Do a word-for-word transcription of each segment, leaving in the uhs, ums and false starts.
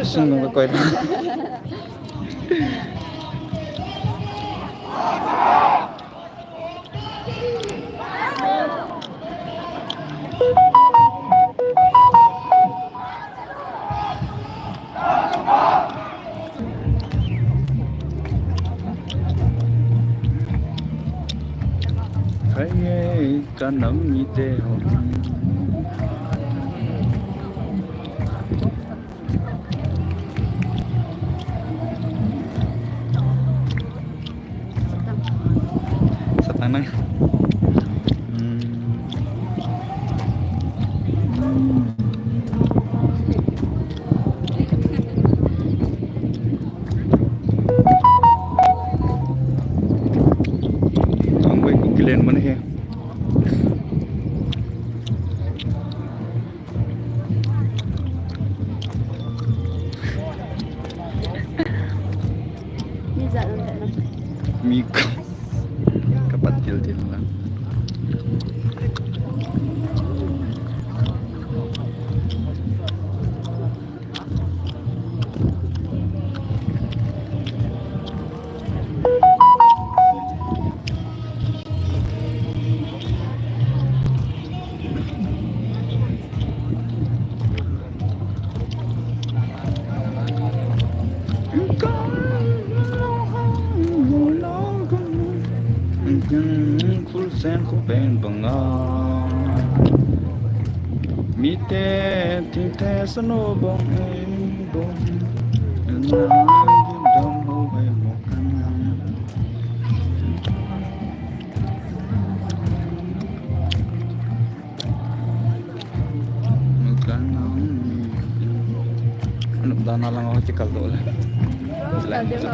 Sung nung ka koi. Khai nge ka nam mite ho. Satang nang. Hmm. Hmm. Ang wei ko kilen man he. Mi ka, ka pat til til na. Khulsen khupen banga. Mite thingthe sano bong ei bong. Na dam ho ve mo kan. Mo kan. Ano dana lang ho chikal do le. Kal de ho.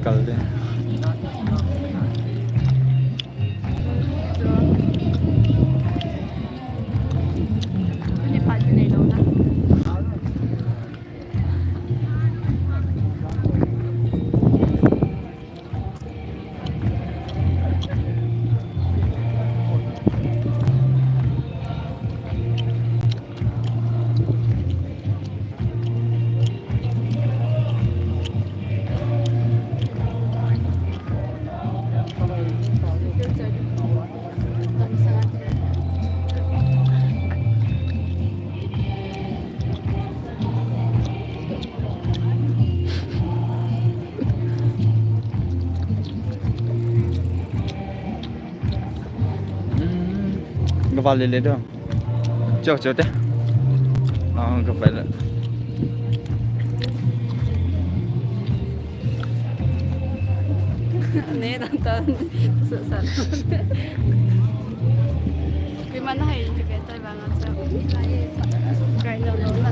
Kal de. Gavale le do. Chao, chao te. Ah, ka pai la. Ne, tan, tan. Sa, sa. Pi man hai, pi pen tai bang, sa. Kai lo lo na.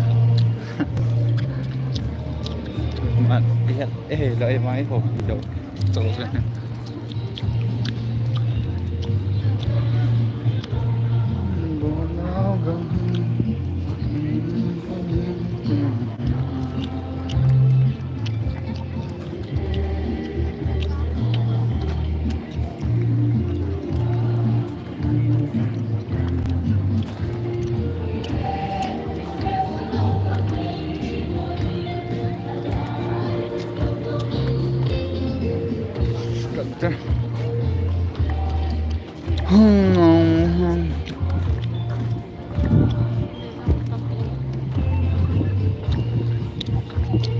Man, eh, eh, lo, eh, mai ho, lo. Chao, chao.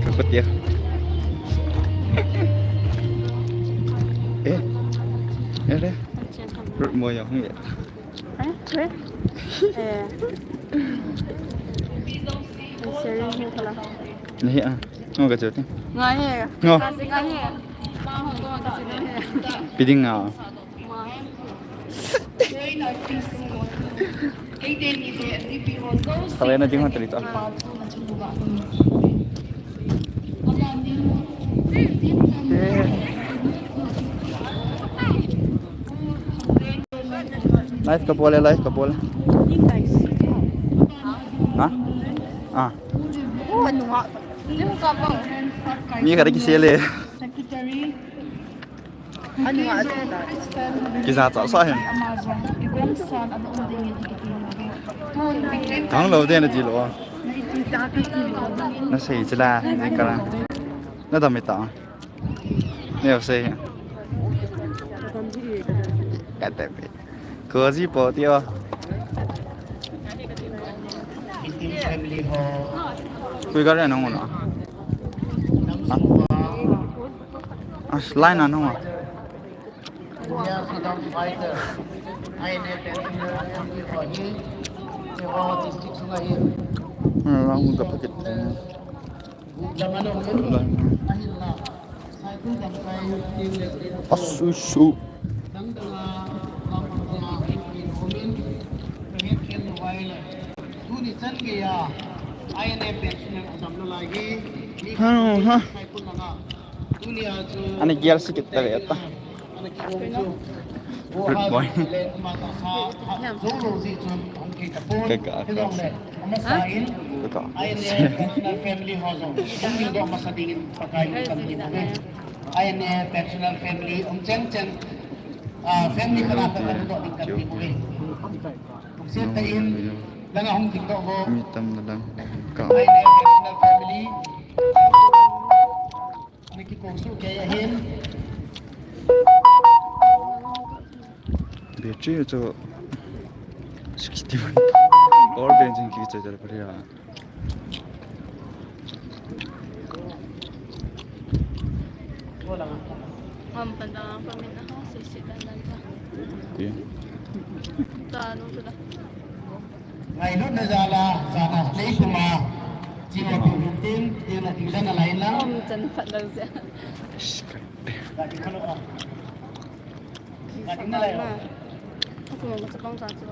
Ka patia. Eh. Eh, eh. Rut mo yang hung ya. Eh, eh. Eh. Sharing hin kala. Nahi ah. Ngo ka choti. Ngai he. Ngo. Ngai he. Piding nga. Kawai na ding hon tali to. Live ka bol e, live ka bol e. Ha? Ah. Mi khat kisel e. Kija cha sa hin. Thang lo de na ti lo. Na sei chila, ni kara. Na dam ita. Ne sei. Ka te pe. Ko ji po ti o. Kui ka re na ngona. Ah, line na ngona. Hmm, lang ka packet. Asusu. Hanu ha. Ani gear sikit tare ata. Rude boy. Kaka, kaka. Kaka. Ai, ne, pensioner family, um, cheng cheng, ah, family kana kana ding kan ti ko. Kum se ta in, langa hung ding doh bo. Mi tam na lang. Ka. Ai, ne, pensioner family. Ana kikong su ke ya hin. Battery chu sixty-one. Power bank jing ki chai chai pare ya. Ham pan da pa min na ha si si dan dan da. Ti. Ta no tu da. Ngailutna jal a, jana, leituma, china tu hintin, tina dingdana laina. Om chan phat lo je. Ga ding kha lo a. Ga ding na lai. Aku mo sa pang sa chu.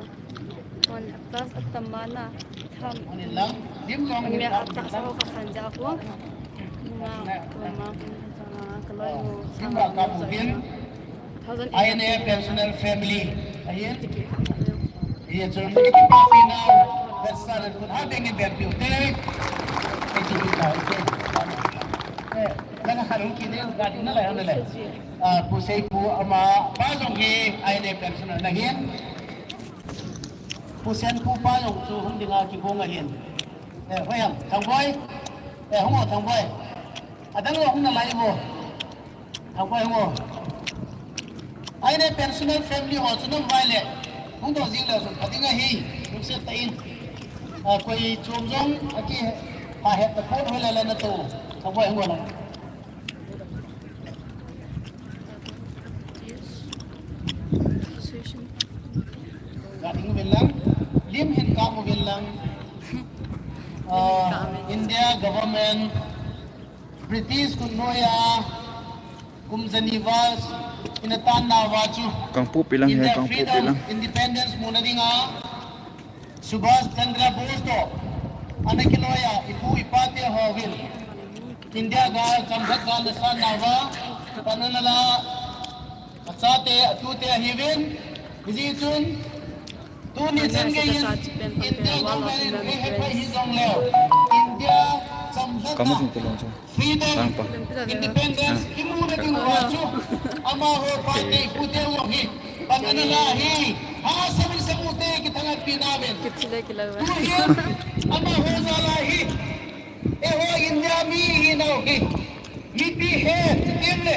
Wan atas tamana. Tham. Ani lang, dim long. Ami atas ho ka khan ja ko. Nga, ko ma, ko ma, ka loi mo. Dim ba ka mu din. I N A pensioner family. Ahin. Iya chun, kita pina, besa dan pun ha bengi ber piu te. Itu kita, itu. Eh, langa kharung kini, gadi na lai, na lai. Ah, pu Seipu ama, pa jong hi, I N A pensioner na hin. Pu Senpu pa jong chu, hung dinga kibong ahin. Eh, hoiam, Thangboi. Eh, hung o, Thangboi. Adang lo hung na lai mo. Thangpai ho. I N A pensioner family ho chu nam vai le. Hung doh jing leu chun pha ding ahi. Hung se ta in. A koi chom jong a ki ha het ta pon ho le le na to. Thangpai ho la. Ga ding uvin lang. Lim hin ka uvin lang. Ah, India government British khut noiya kum jani val ina tan nauva chu Kangpokpi lang he, India Kangpokpi freedom, lang. Independence muna dinga Subhas Chandra Bose toh ana kinoiya ipu ipa te hovin India gal chamkhat gal nasan nauva pan ana la achate atute ahiuvin hijeh chun Tuni chan geiyin India government in eihephai hijongleu India chamkhat a freedom, independence imuna diuva chu amaho pate pute u hi pan ana la hi. Ha, samu samu te kithangatpi nauvin. Tuhin amaho jal a hi eiho India mi hinau hi. Mipi he, chuteng le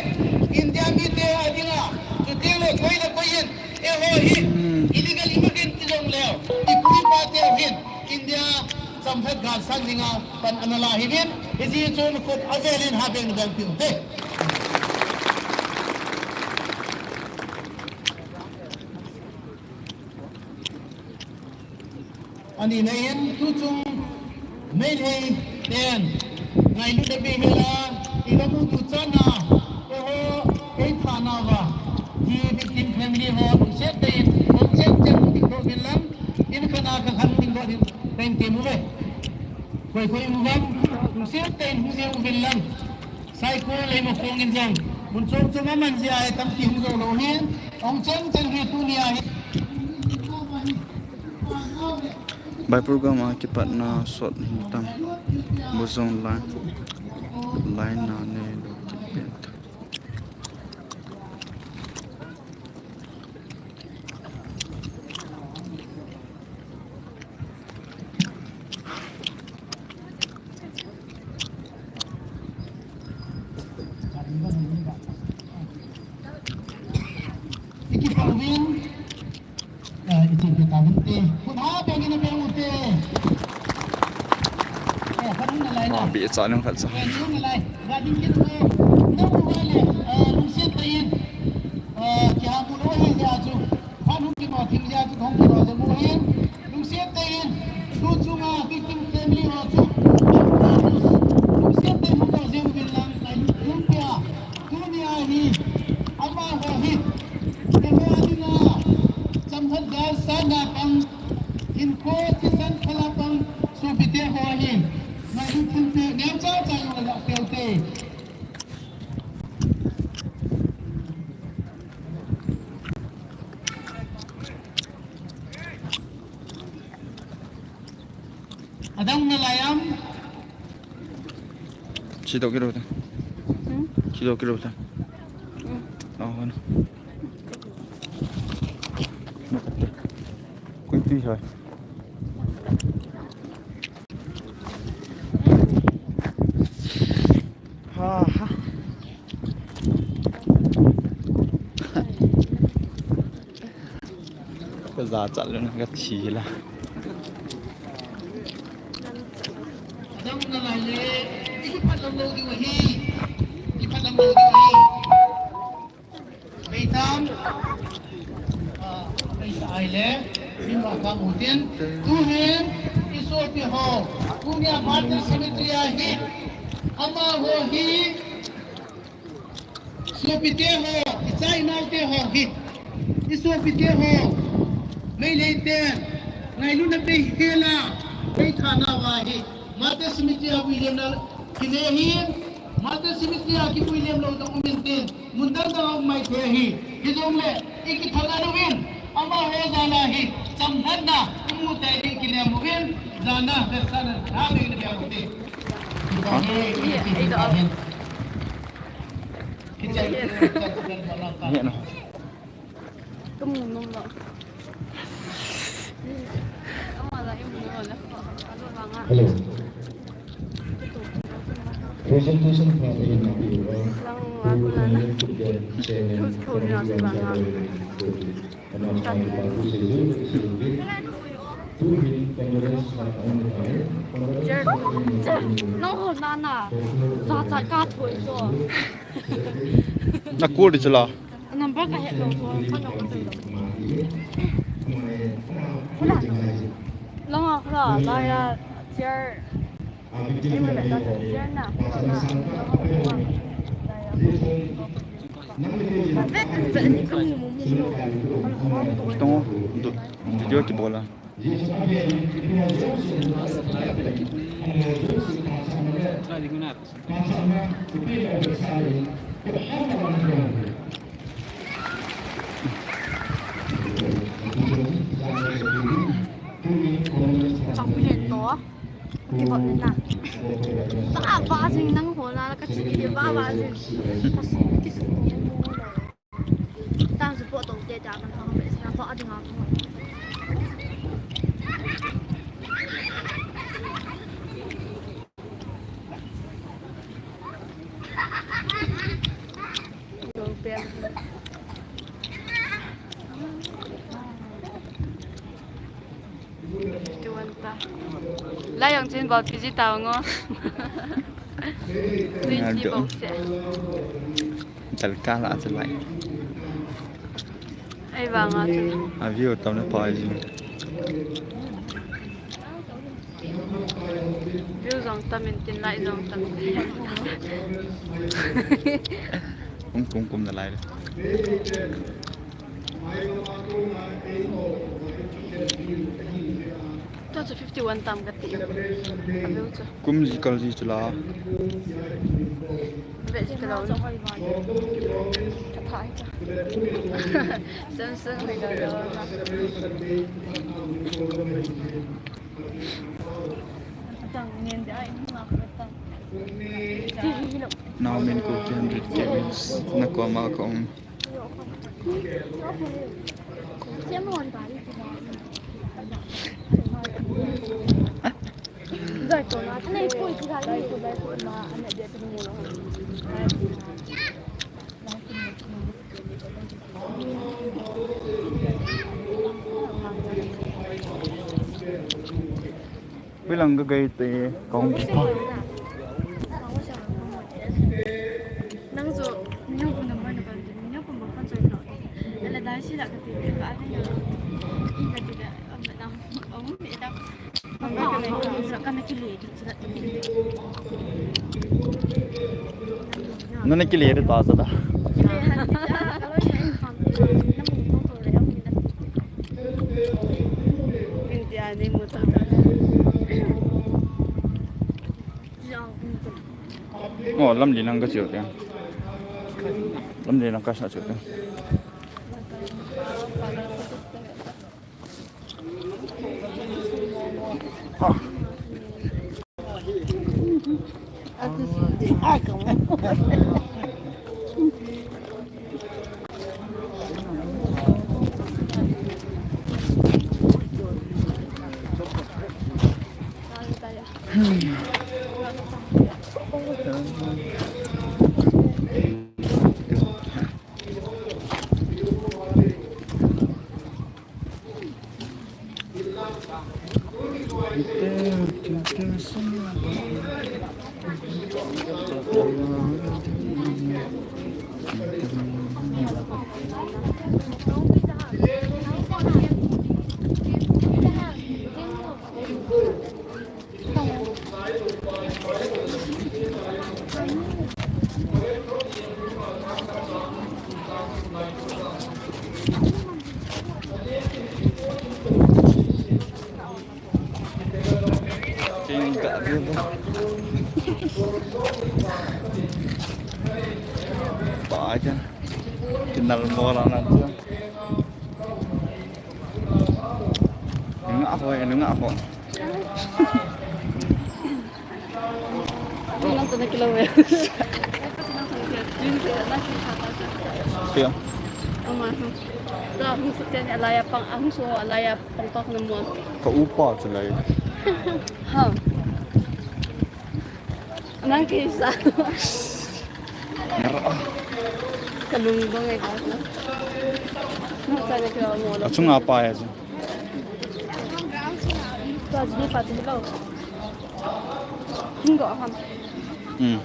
India mite a dinga, chuteng le koi le koi in, eiho hi illegal immigrant ti jongleu, ipu ipa teu hin India chamkhat galsan dinga pan ana la hiuvin, hijeh chun khut avel in ha beng beng piu te. Ani na in tuchung Meitei ten ngailutna bei hela, ilamu tu chana, eiho, eithana uva, hi victim family ho, lungset tah in, lungset tah in ding doh uvin lang, in khana ka khan ding doh uvin, thank you uve. Koi koi uvam, lungset tah in hung jeng uvin lang. Saikul Leimakhong in jong mun chom chom a man jeh a tampi hung jou lou hi, hung cheng cheng hi tunia hi. Bai program a kipatna sot hi tam. Buzong line, line na ne lo kipet. Kut ha bengin abeng ute. Eh, khat hung nalai na. Bang bih cha nung khat cha. Eh, nung nalai. Ga ding kit u. Nung u le, eh, lungset tah in. Eh, kiha mu lou hi jeh a chu. Phat hung kino thim jeh a chu hung kino jeh mu hin. Lungset tah in. Tu chunga, tu chung family ho chu. Lungset tah in hung kino jeh mu hin lang. Kai lung pia. Tunia hi, amaho hi, eiho dinga, chamlhat galsatna pang, hinkho thisan phala pang, sopite ho hi, ngailut thilpeh neocha cha jong la peh ute. Adang nalai am? Sito kilo ta. Hmm? Sito kilo ta. Hmm. Oh, ano? Makate. Kuiti hai. Ha, ha. Ka jachat lou na ka thi la. Adang nalai le, i kiphatlam lou diu ahi. Kiphatlam lou diu ahi. Meitam. Ah, meita ai le, mima ka mu tin. Tuhin, i sopi ho. Tunia Martyr Cemetery a hi. Amaho hi. Sopite ho, i cha i naote ho hi. I sopite ho. Meilhei ten. Ngailutna bei hela. Bei thana va hi. Martyr Cemetery a vui liam na kile hi. Martyr Cemetery a kivui liam lou dang um intin. Mun dang dang a um mai thei hi. Hijongle, i kithana louvin. Amaho jal a hi. Chamlhatna. I mu tei ding kinem louvin. Jana, vesana, na ding na bia louvin. Ei, ei, ei, ei. Hello. Presentation. Nang ho nana, jachat ka thoi to. Na call di chala. Number ka het lou ko, phone number ka het lou. Kula. Long a kula, la ya, chair. Chair na. Vet, vet, ni ko mu mu. Tong, do, video ki bola. Chakpui len to. Kibot len na. Ba ba jing nang ho na ka chi ki ba ba jing. Ka su ki su. Tang su po to te ta kan thang pe na fa ding a. Fifty-one ta. Lai jong chin bol P G ta ngo. Twenty bol se. Chal ka la chal lai. Ai vang a chal. A view tam na pa ji. View jong tam in tin, like jong tam in. Kum kum kum na lai. Tua chu fifty-one tam kati. A view chu. Kum ji kal ji chu la. Ve ji kal. Samsung ni kal. Nau min ko ki hundred K wins na ko ma ko. Bilang ka gai te kong pa. Nang chu, nang pun number na kan, nang pun number kan chu no. Ala dai si la ka ti ka ani na. I ka ti da, am na, am mi da. Number ka ne, ka na ki le, ki la. Nana ki le ta sa da. India ni mu ta. Oh, lamli nang ka chiu te. Lamli nang ka sa chiu te. Ah. King ka dulu. Pa aja. Kenal mo orang nanti. Nungah ho, nungah ho. Nang tu nak kilo ya. Siya. Ama, hmm. Dah, hmm, setiap ni alaya pang, ah, hmm, so alaya pang pak nemu. Ka upa tu lai. Ha. Nang kisa. Kalung bang ai ka. Nang tu nak kilo mo. Achung apa ya tu? Tu aji ni pati lo. Hingo ham. Hmm.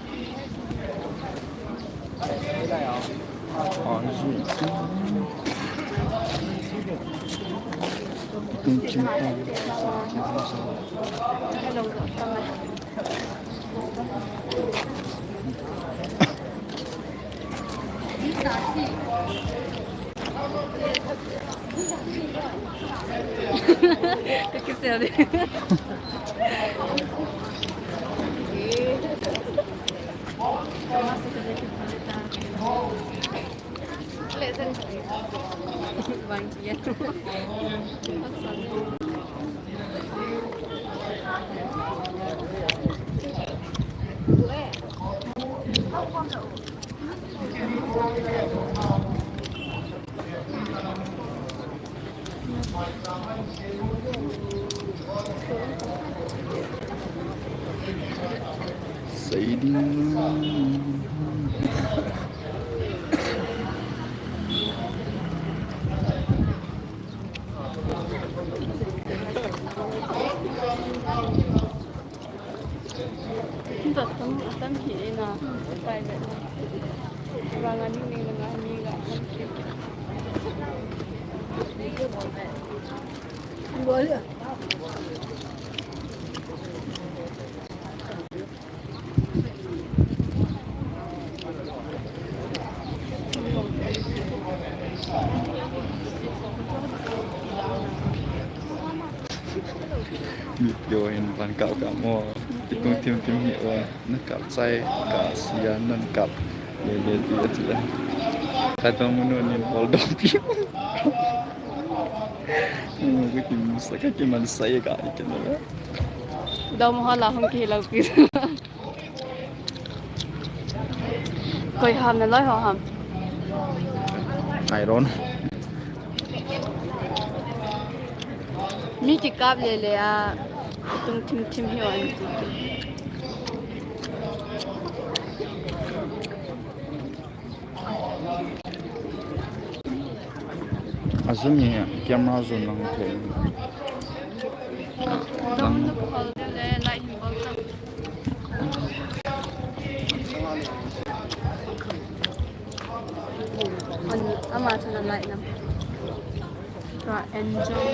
Seiding. Jat tam, tam hi e na, private na. Ranga ning ning na nga ni ga tam hi. Bol ya. Mi pio hin van kap kap mo. Kitung thim thim hi o. Na kap chai ka sia nan kap. Le le ti a ti a. Ka tong mo no ni bol dong pi. Mo ko ki mo sa ka ki man sa ye ka ki na. Dom ho la hung ki lau pi. Koi ham na loi ho ham. Ai ron. Mi kikap le le a tung thim thim hi o an ti. A zoom hi camera zoom lang the. Lang. Ka enjoy.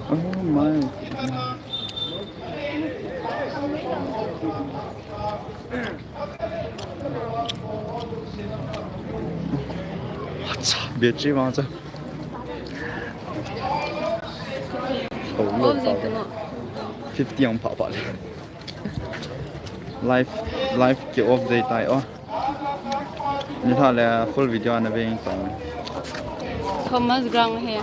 Oh my. Acha, battery vang cha. Oh, fifty ang pha pha le. Live, live ki off day tai o. Ni tha le full video ana ve ing tong. Thomas Ground he.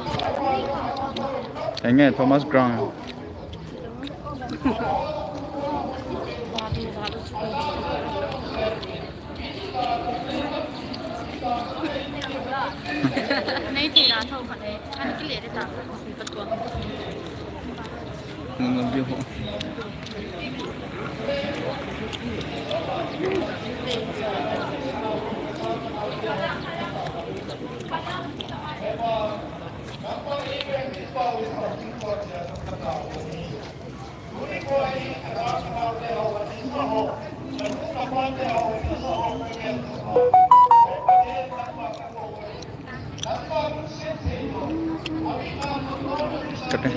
Enge Thomas Ground. Nei thei la tho khat le, an ki le de ta, pat ko. Nang nang bi ho. Kate.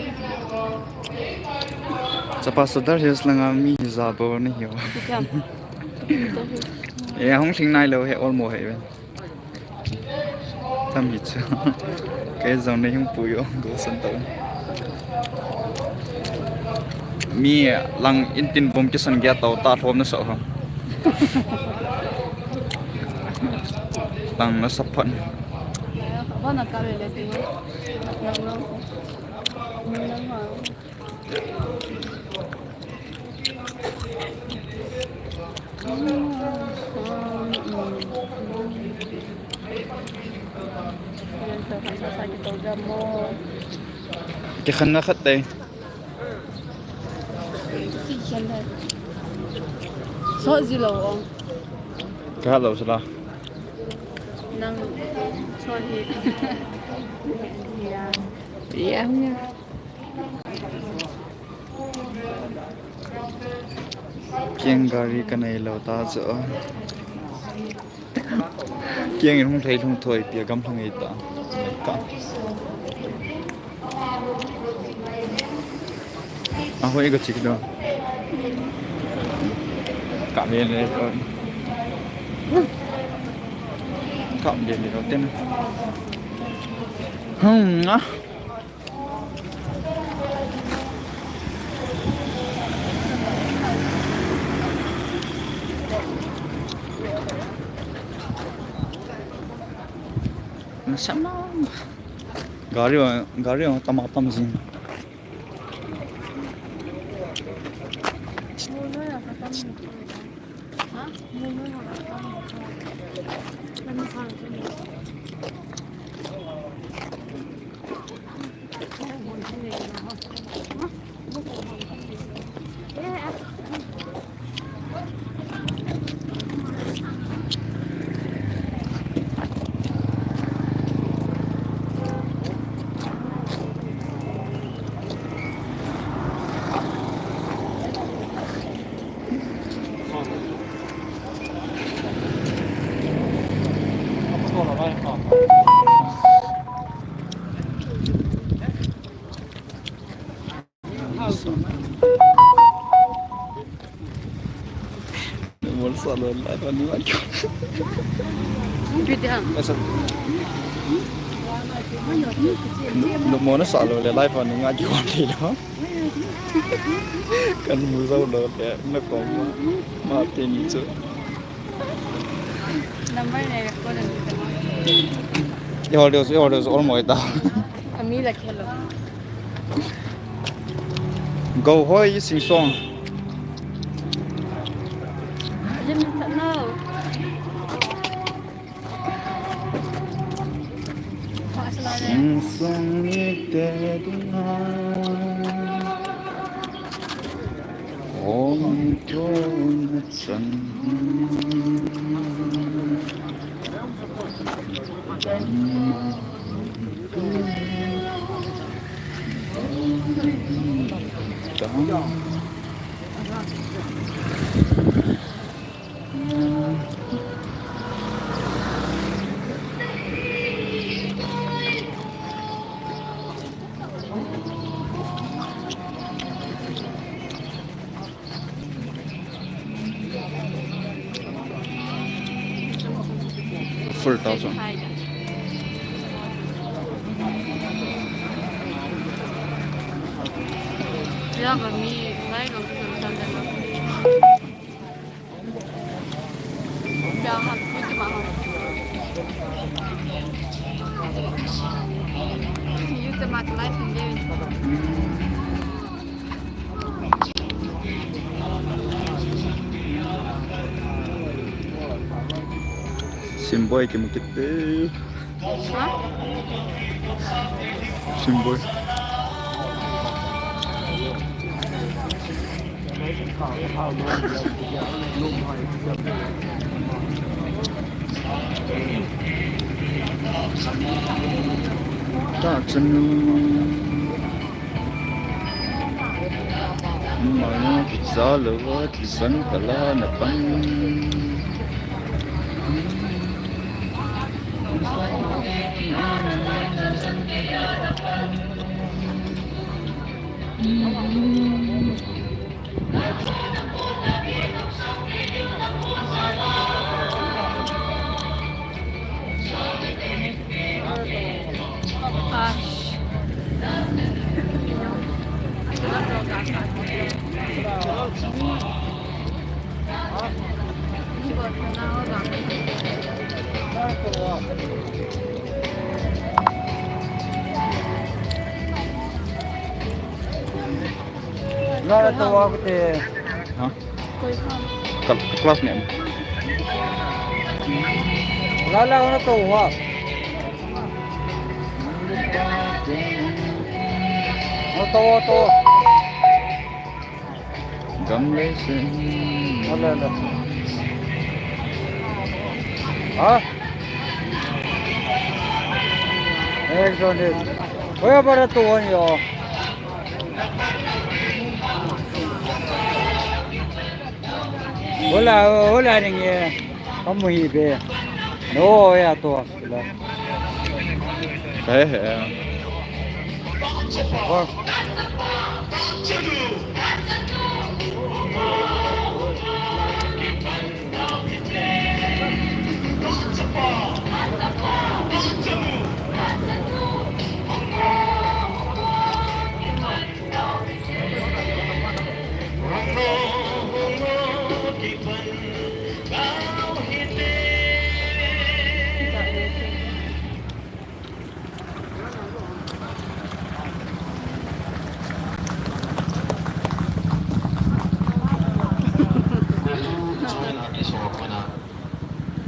Chapa Sadar Hills langa mi hi jabo nahi o. Kiam. Eh, hung sing nai lo he, olmo he. Tam hi chu. Kei jong nei hung pui o, go san tau. Mi lang in tin vom kisan gei tau ta lhom na sa ho. Tang na sa phan. Ba na ka le le ti. Nang nang. Nang nang. Kikhen na khat dei. Sot ji lo o. Ka lo sala. Nang sot hi. Ya. Ya, ya. Kiang gari ka nei lo ta chu. Kiang in hung thei lhung thoi pia gam lhung ei ta. Ka. A hoi ka chik do. Ka me le to. Ka me le to ten. Hmm, ah. Sama. Gari, gari tama tam jing. Mo na sa lo le live a ni ma kyo. Video. Asa. Mo na sa lo le live a ni ma kyo. Kan mu zo lo le na ko ma. Ma te ni chu. Number ne ko na ni ta. I hol de, i hol de, all mo ta. Ami la khelo. Go hoi sing song. Lim ta no. Sing song ni te ding ha. Om to na chan. Pur tao chun. Hai da. Ya ga mi lai ga mi ga san da na. Ya ha, mi te ma ha. Mi te ma te lai san de. Simboi kimu kit e. Ha? Simboi. Ta chanu. Mano kicha louva, kisan kala na pang. Lala to wa kute. Ha? Ka, ka classmate. Lala wa to wa. Wa to, wa to. Gamlei se. Ala, ala. Ha? Ek jone. Hoya bara to wa yo. Hola, hola ringe. Kamu hi be. No ya to. Hola. Kahe he. Hola.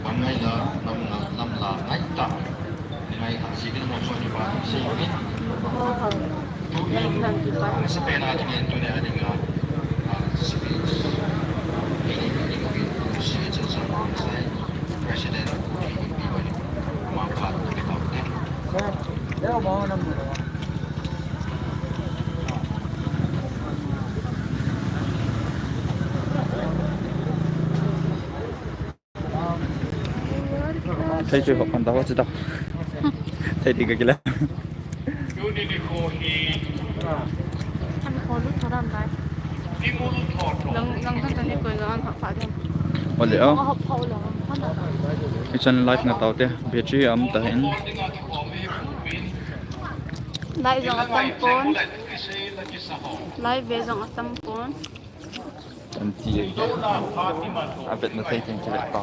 Gamlei la, nam la, nam la, ngai ta. Ngai ta, sibin mo so ni pa, si ni. Tu ni, sa pe na tu ni, tu ni, ani nga. Ah, sibin. Ini, ini, ini, si, si, si, si, President, ini, ini, ini, ma pa, tu ni, tu ni. Sir, leo mo nam mo. Thei chu hop kan ta ho chu ta. Thei ti ka kila. Kan ko lu thoran dai. Lang, lang kan tani koi ga an pha pha ding. Ole o. Ko hop pha u lang. Hichan live na tau te. Battery am ta hin. Live jong atam pon. Live ve jong atam pon. Kan ti e. A vet na thei thei ki vet pa.